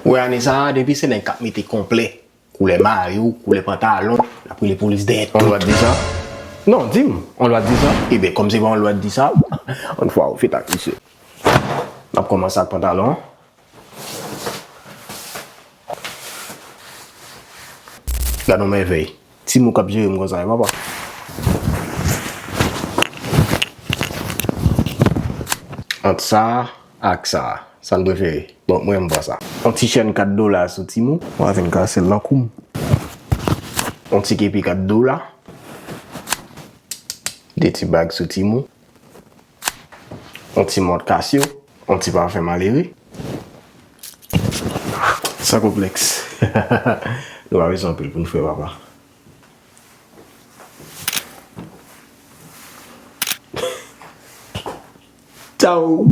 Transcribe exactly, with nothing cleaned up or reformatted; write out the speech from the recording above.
Ou wè ane sa a, depi se nèg k ap mete konplè, koulè mayo, koulè pantalon, l ap rele polis dèyè tout. On lwa di sa? Non, di m, on lwa di sa? Ebyen, kòm se pa on lwa di sa, on fwa ou fèt ak misye. N ap kòmanse ak pantalon an. Gad on mèvèy. Timo k ap jere m konsa, wi, papa. Ant sa ak sa, sa n prefere? Bon, mwen, m pran sa. On ti chèn kat dola sou Timo. Mwen vin kase l nan kou m. On ti kepi kat dola. De ti bag sou Timo. On ti mont Casio, on ti pafen malere. San konplèks. Nou pa bezwen anpil pou n fè, papa. Tchao.